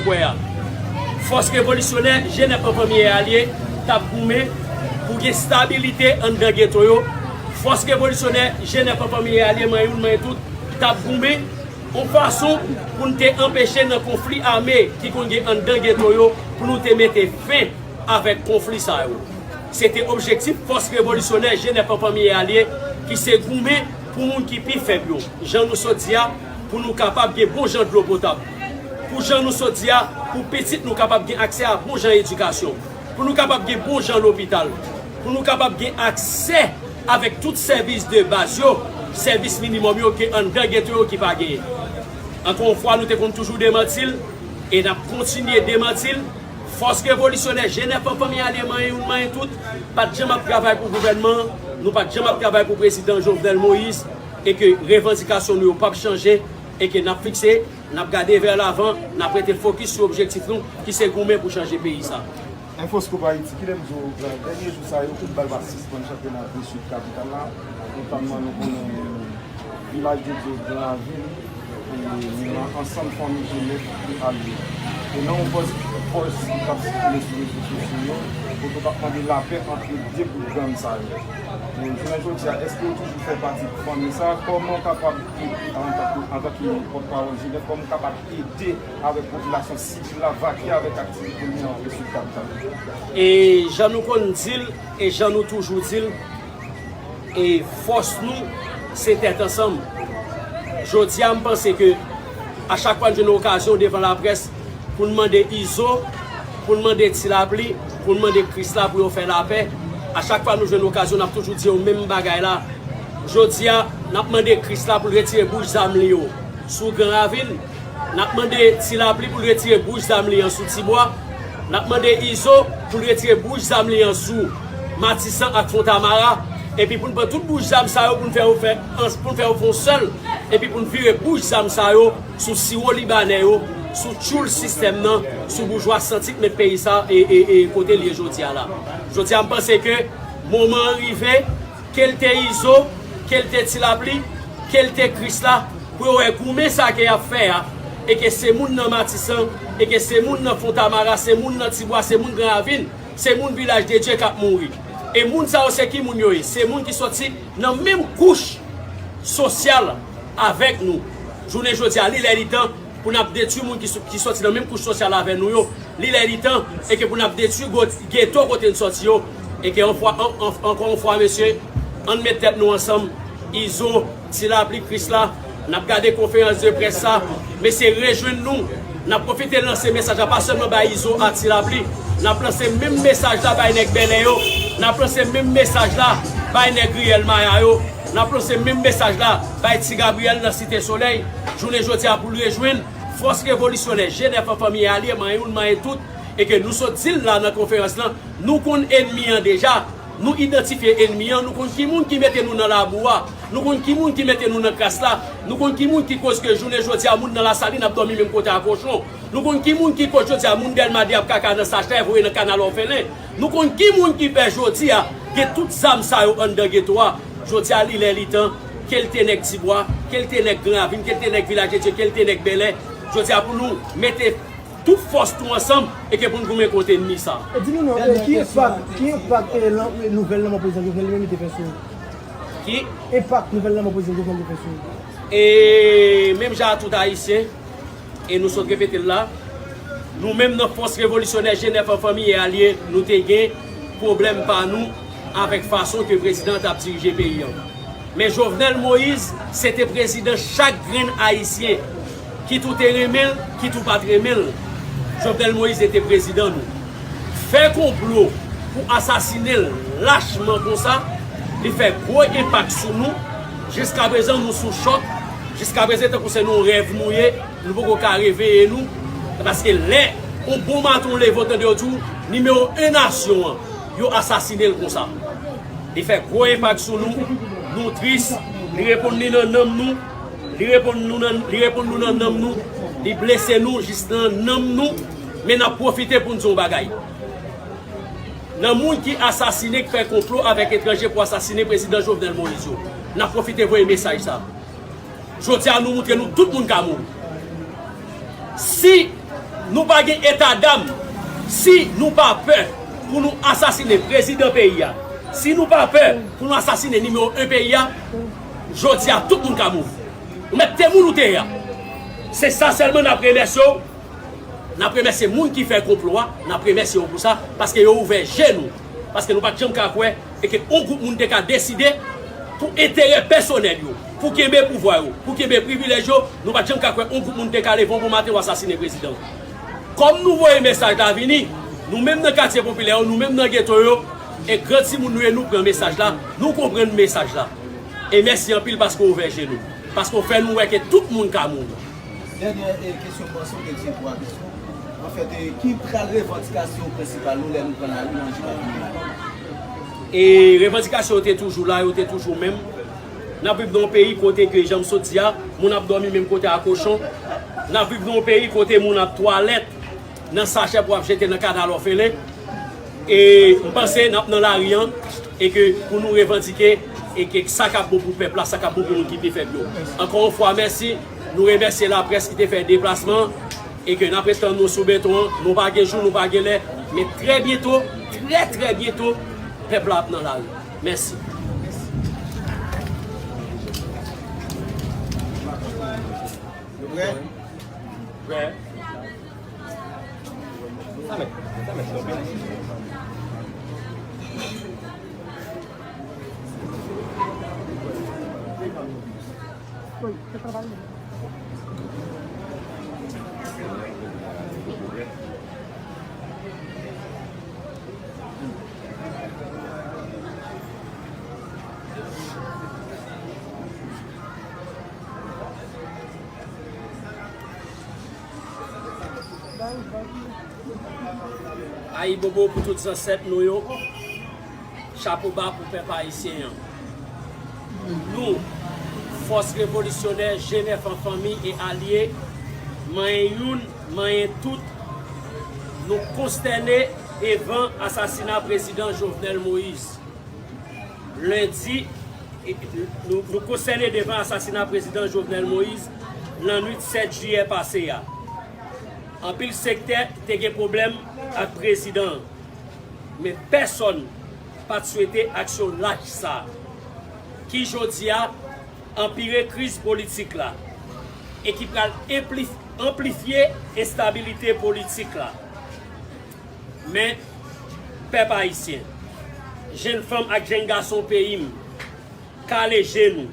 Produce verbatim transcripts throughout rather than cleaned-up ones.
Kwè a. Fòs revolisyonè G nèf an fanmi e alye t ap goumen pou gen stabilite anndan geto yo. Fòs revolisyonè G nèf an fanmi e alye, manyen youn, manyen tout, t ap goumen yon fason pou n te anpeche nan konfli ame ki konn gen anndan geto yo, pou nou te mete fen avèk konfli sa yo. Se te objektif fòs revolisyonè G nèf an fanmi e alye, ki se goumen pou moun ki pi fèb yo, jan nou sot di a, pou nou kapab gen bon jan dlo potab, pou jan nou sot di a, pou pitit nou kapab gen aksè a bon jan edikasyon, pou nou kapab gen bon jan lopital, pou nou kapab gen aksè avèk tout sèvis de baz yo, sèvis minimòm yo ke anndan geto yo ki pa genyen. Ankò yon fwa, nou te konn toujou demanti l, e n ap kontinye demanti l. Fòs revolisyonè G nèf an fanmi e alye, manyen youn, manyen tout, pa t janm ap travay pou gouvènman an, nou pa t janm ap travay pou prezidan Jovenel Moïse, e ke revandikasyon nou yo p ap chanje, e ke n ap fikse, n ap gade vè lavan, n ap rete fokis sou objektif nou, ki se goumen pou chanje peyi sa. Info Scoop Haïti, kilè m di w, dènye jou sa yo, kout bal pa sispann chante nan vil Sid kapital la, notamman nou konnen Vilaj de Dye, Gran Ravin, e nan ansanm fanmi G nèf ki ale. E nan yon pòs, pòs ki t ap sikile sou rezo sosyo yo, kote yo t ap mande lapè ant de gwoup gang sa yo. E jounen jodi a, èske w toujou fè pati fanmi sa? Kòman w kapab ede antanke, antanke pòtpawòl G nèf, kòman w kapab ede avèk popilasyon sivil la vake avèk aktivite li an Sid kapital? E jan nou konn di l, e jan nou toujou di l, e fòs nou, se tèt ansanm. Jodi a, m panse ke a chak fwa n jwenn okazyon devan laprès pou n mande Izo, pou n mande Ti Lapli, pou n mande Krisla pou yo fè lapè, a chak fwa nou jwenn okazyon, n ap toujou di yo menm bagay la. Jodi a, n ap mande Krisla pou l retire bouch zam li yo sou Gran Ravin. N ap mande Ti Lapli pou l retire bouch zam li an sou Tibwa. N ap mande Izo pou l retire bouch zam li an sou Matisan ak Fontamara. Epi pou n pran tout bouch zam sa yo, pou n fè yo fè, pou n fè yo fè yon sèl. Epi pou n vire bouch zam sa yo sou siwo libanè yo, sou tchoul sistèm nan, sou boujwa santi k met peyi sa e, e, e kote l ye jodi a la. Jodi a, m panse ke moman an rive, ke l te Izo, ke l te Ti Lapli, ke l te Krisla, pou yo wè goumen sa ke y ap fè a, e ke se moun nan Matisan, e ke se moun nan Fontamara, se moun nan Tibwa, se moun Gran Ravin, se moun Vilaj de Dye k ap mouri. E moun sa yo, se ki moun yo ye? Se moun ki soti nan menm kouch sosyal avèk nou. Jounen jodi a, li lè li tan pou n ap detwi moun ki, ki soti nan menm kouch sosyal avè nou yo. Li lè li tan, e ke pou n ap detwi go-, geto kote n soti yo. E ke yon fwa, an, an, ankò yon fwa, mesye, ann met tèt nou ansanm. Izo, Ti Lapli, Krisla, n ap gade konferans de près sa. Mesye, rejwenn nou. N ap pwofite lanse mesaj la, pa sèlman bay Izo ak Ti Lapli. N ap lanse menm mesaj la bay nèg Bèlè yo. N ap lanse menm mesaj la bay nèg Riyèl Maya yo. N ap lanse menm mesaj la bay Ti Gabriyèl nan Site Solèy. Jounen jodi a pou l rejwenn fòs revolisyonè G nèf an fanmi e alye, manyen youn, manyen tout, e ke nou sot di l la nan konferans lan, nou konn ènmi an deja, nou idantifye ènmi an, nou konn ki moun ki mete nou nan labou a, nou konn ki moun ki mete nou nan kras la, nou konn ki moun ki koz ke jounen jodi a moun nan Lasalin ap dòmi menm kote a kochon, nou konn ki moun ki koz jodi a moun Dèlma de ap kaka nan sachè voye nan kanal òfelen, nou konn ki moun ki fè jodi a gen tout zam sa yo anndan geto a. Jodi a li lè li tan, ke l te nèg Tibwa, ke l te nèg Gran Ravin, ke l te nèg Vilaj de Dye, ke l te nèg Bèlè. Jodi a pou nou mete tout fòs nou ansanm e ke pou n goumen kont ènmi sa. E di nou non, e, ki enpak, ki enpak, e, lan-, e, nouvèl lanmò prezidan Jovenel li menm li te fè sou ou? Ki? Enpak nouvèl lanmò prezidan Jovenel te fè sou ou? E menm jan a tout Ayisyen, e nou sot repete l la, nou menm nan fòs revolisyonè G nèf an fanmi e alye, nou te gen pwoblèm pa nou avèk fason ke prezidan an t ap dirije peyi an. Men Jovenel Moïse, se te prezidan chak grenn Ayisyen. Kit ou te renmen l, kit ou pa t renmen l, Jovenel Moïse se te prezidan nou. Fè konplo pou asasinen l lachman konsa, li fè gwo enpak sou nou. Jiskaprezan, nou sou chòk. Jiskaprezan, tankou se nan yon rèv nou ye, nou poko ka reveye nou. Paske lè yon bon maten w leve, w tande yo di w, nimewo en nasyon an, yo asasinen l konsa. Li fè gwo enpak sou nou. Nou tris. Li reponn li nan nanm nou. Li reponn nou nan, li reponn nou nan nanm nou. Li blese nou jis nan nanm nou. Men n ap pwofite pou n di yon bagay. Nan moun ki asasinen, ki fè konplo avèk etranje pou asasinen prezidan Jovenel Moïse yo, n ap pwofite voye mesaj sa. Jodi a, nou moutre nou tout moun ka mouri. Si Nou pa gen etadam. Si nou pa pè pou nou asasinen prezidan peyi a, si nou pa pè pou nou asasinen nimewo en peyi a, jodi a tout moun ka mouri. Nou mèt te moun ou te ye a. Se sa sèlman n ap remèsye w. N ap remèsye moun ki fè konplo a, n ap remèsye yo pou sa, paske yo ouvè je nou. Paske nou pa t janm ka kwè e ke yon gwoup moun te ka deside pou enterè pèsonèl yo, pou kenbe pouvwa yo, pou kenbe privilèj yo, nou pa t janm ka kwè yon gwoup moun te ka leve yon bon maten pou asasinen prezidan. Kòm nou voye mesaj la vini, nou menm nan katye popilè yo, nou menm nan geto yo, e gran timoun nou ye, nou pran mesaj la, nou konprann mesaj la. E mèsi anpil paske w ouvè je nou, paske w fè nou wè ke tout moun ka mouri. Dènyè, e, kesyon m panse w te di se twa kesyon. Anfèt, e, ki pral revandikasyon prensipal nou lè nou pran lari nan jou k ap vini la? E revandikasyon yo te toujou la, yo te toujou menm. N ap viv nan yon peyi kote ke, jan m sot di a, moun ap dòmi menm kote a kochon. N ap viv nan yon peyi kote moun ap twalèt nan sachè pou ap jete nan kanal òfelen. E m panse n ap nan lari an, e ke pou nou revandike, e ke sa k ap bon pou pèp la, sa k ap bon pou moun ki pi fèb yo. Ankò yon fwa, mèsi. Nou remèsye laprès ki te fè deplasman an, e ke n ap ret tann nou sou beton an. Nou pa gen jou, nou pa gen lè, men trè byento, trè, trè byento, pèp la ap nan lari. Mèsi. Yo prè? Prè. Sa mèt, sa mèt kanpe. Ayibobo pou tout zansèt nou yo. Chapo ba pou pèp ayisyen an. Nou, Fòs Revolisyonè G nèf an fanmi e alye, manyen youn, manyen tout, nou konstène devan asasina prezidan Jovenel Moïse. Lendi, e, nou, nou konstène devan asasina prezidan Jovenel Moïse lannwit sèt jiyè pase a. Anpil sektè te gen pwoblèm ak prezidan an, men pèsonn pa t swete aksyon lach sa a, ki jodi a anpire kriz politik la e ki pral enplif-, anplifye enstabilite politik la. Men, pèp ayisyen, jenn fanm ak jenn gason peyi m, kale je nou.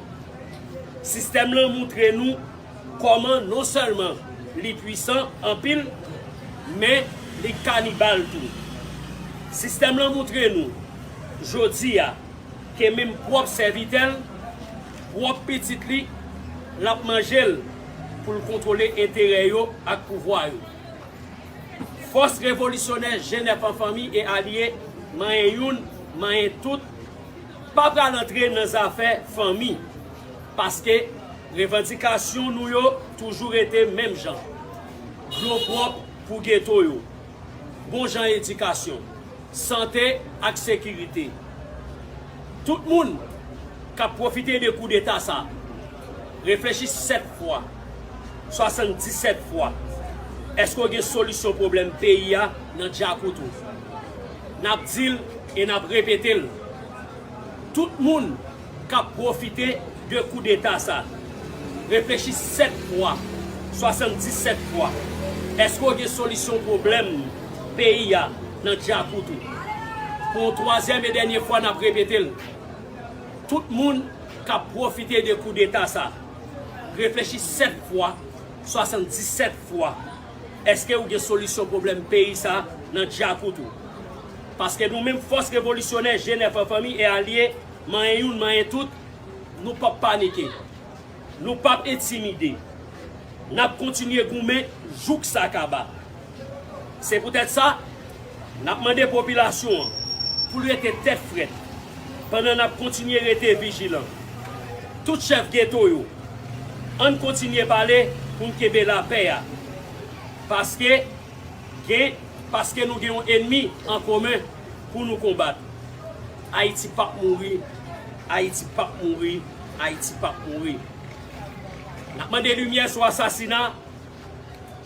Sistèm lan moutre nou kòman non sèlman li pwisan anpil, men li kanibal tou. Sistèm lan moutre nou, jodi a, ke menm pwòp sèvitè l, pwòp pitit li, l ap manje l pou l kontwole enterè yo ak pouvwa yo. Fòs Revolisyonè G nèf an fanmi e alye, manyen youn, manyen tout, pa pral antre nan zafè fanmi, paske revandikasyon nou yo toujou rete menm jan. Dlo pwòp pou geto yo, bon jan edikasyon, sante ak sekirite. Tout moun k ap pwofite de koudeta sa, reflechi sèt fwa, swasanndisèt fwa. Èske w gen solisyon pwoblèm peyi a nan djakout ou? N ap di l e n ap repete l. Tout moun k ap pwofite de koudeta sa, reflechi sèt fwa, swasanndisèt fwa. Èske w gen solisyon pwoblèm peyi a nan djakout ou? Pou yon twazyèm e dènye fwa, n ap repete l. Tout moun k ap pwofite de koudeta sa, reflechi sèt fwa, swasanndisèt fwa. Èske w gen solisyon pwoblèm peyi sa nan djakout ou? Paske nou menm Fòs Revolisyonè G nèf an fanmi e alye, manyen youn, manyen tout, nou p ap panike. Nou p ap entimide. N ap kontinye goumen jouk sa kaba. Se poutèt sa, n ap mande popilasyon an pou l rete tèt frèt, pandan n ap kontinye rete vijilan. Tout chèf geto yo, ann kontinye pale pou n kenbe lapè a. Paske gen, paske nou gen yon ènmi an komen pou nou konbat. Ayiti p ap mouri, Ayiti p ap mouri, Ayiti p ap mouri. N ap mande limyè sou asasina,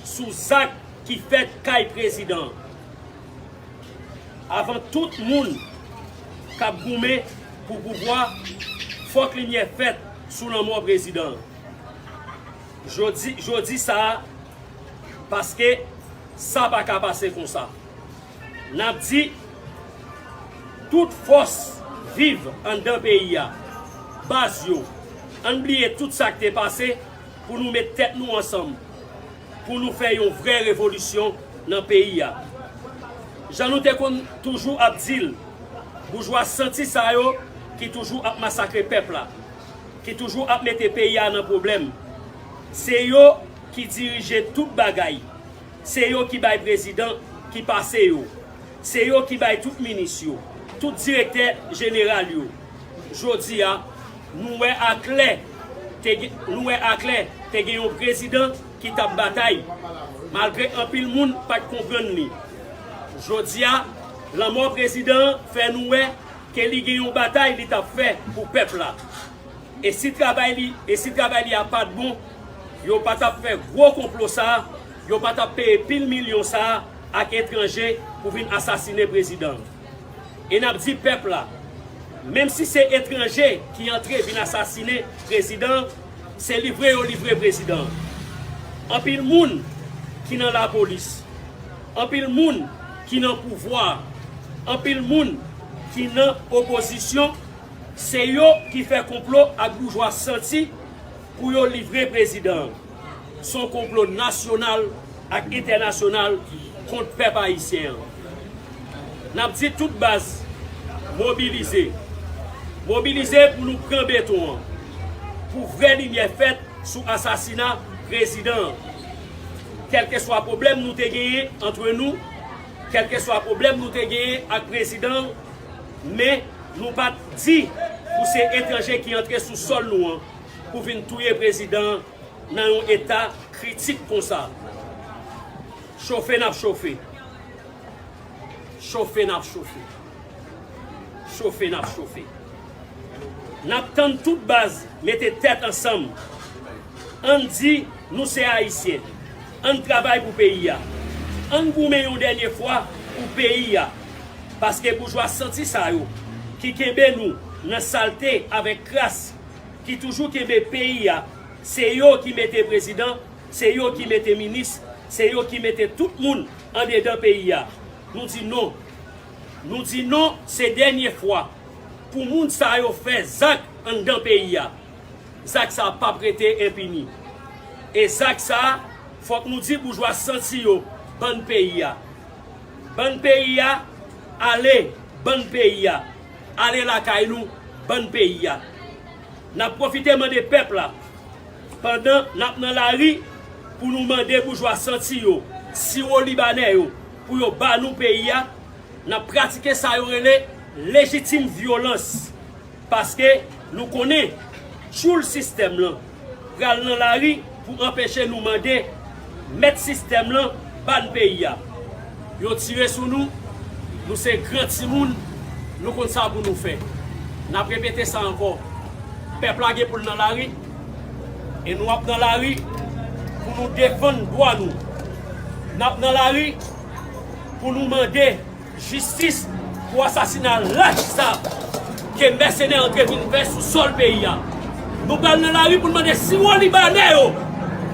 sou zak ki fèt kay prezidan an. Avan tout moun k ap goumen pou pouvwa, fòk limyè fèt sou lanmò prezidan an. Jodi, jodi sa a, paske sa pa ka pase konsa. N ap di, tout fòs viv anndan peyi a. Baz yo, ann bliye tout sa k te pase pou nou met tèt nou ansanm, pou nou fè yon vrè revolisyon nan peyi a. Jan nou te konn toujou ap di l, boujwa santi sa yo ki toujou ap masakre pèp la, ki toujou ap mete peyi a nan pwoblèm, se yo ki dirije tout bagay. Se yo ki bay prezidan ki pase yo. Se yo ki bay tout minis yo, tout direktè jeneral yo. Jodi a, nou wè aklè, te gen, nou wè aklè, te gen yon prezidan ki t ap batay, malgre anpil moun pa t konprann li. Jodi a, lanmò prezidan an fè nou wè ke li gen yon batay li t ap fè pou pèp la. E si travay li, e si travay li a pa t bon, yo pa t ap fè gwo konplo sa a, yo pa t ap peye pil milyon sa a ak etranje pou vin asasinen prezidan an. E n ap di pèp la, menm si se etranje ki antre vin asasinen prezidan an, se livre yo livre prezidan an. Anpil moun ki nan lapolis, anpil moun ki nan pouvwa, anpil moun ki nan opozisyon, se yo ki fè konplo ak boujwa santi pou yo livre prezidan an. Se yon konplo nasyonal ak entènasyonal kont pèp ayisyen an. N ap di tout baz, mobilize. Mobilize pou nou pran beton an, pou vrè limyè fèt sou asasina prezidan an. Kèlkeswa pwoblèm nou te genyen antre nou, kèlkeswa pwoblèm nou te genyen ak prezidan an, men nou pa t di pou se etranje ki antre sou sòl nou an pou vin touye prezidan an nan yon eta kritik konsa. Chofe n ap chofe. Chofe n ap chofe. Chofe n ap chofe. N ap tann tout baz mete tèt ansanm. Ann di nou se Ayisyen. Ann travay pou peyi a. Ann goumen yon dènye fwa pou peyi a. Paske boujwa santi sa yo ki kenbe nou nan salte avèk kras, ki toujou kenbe peyi a, se yo ki mete prezidan, se yo ki mete minis, se yo ki mete tout moun andedan peyi a. Nou di non. Nou di non, se dènye fwa pou moun sa yo fè zak anndan peyi a. Zak sa p ap rete enpini. E zak sa, fòk nou di boujwa santi yo, bann peyi a. Bann peyi a, ale, bann peyi a. Ale lakay nou, bann peyi a. N ap pwofite mande pèp la, pandan n ap nan lari, pou nou mande boujwa santi yo, siwo libanè yo, pou yo ba nou peyi a, n ap pratike sa yo rele lejitim vyolans. Paske nou konnen tchoul sistèm lan pral nan lari pou anpeche nou mande mèt sistèm lan ba n peyi a. Yo tire sou nou, nou se gran timoun, nou konn sa pou nou fè. N ap repete sa ankò. Pèp la gen pou l nan lari, e nou ap nan lari pou nou defann dwa nou. N ap nan lari pou nou mande jistis pou asasina lach sa ke mèsenè antre vin fè sou sòl peyi a. Nou pral nan lari pou n mande siwo libanè yo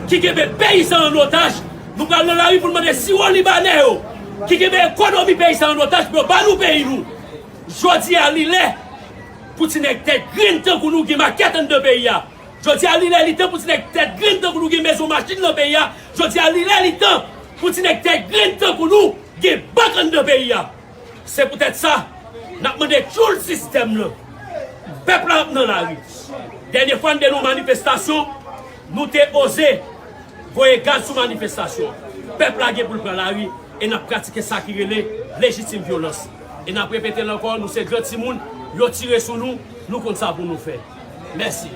ki kenbe peyizan an otaj. Nou pral nan lari pou n mande siwo libanè yo ki kenbe ekonomi peyizan an otaj pou yo ba nou peyi nou. Jodi a, li lè pou ti nèg tèt grenn tankou nou gen makèt anndan peyi a. Jodi a, li lè, li tan pou ti nèg tèt grenn tankou nou gen mezon, machin nan peyi a. Jodi a, li lè, li tan pou ti nèg tèt grenn tankou nou gen bank anndan peyi a. Se poutèt sa, n ap mande tchoul sistèm lan. Pèp la ap nan lari. Dènye fwa n te nan yon manifestasyon, nou te oze voye gaz sou manifestasyon. Pèp la gen pou l pran lari e n ap pratike sa ki rele lejitim vyolans. E n ap repete l ankò, nou se gran timoun, yo tire sou nou, nou konn sa pou nou fè. Mèsi.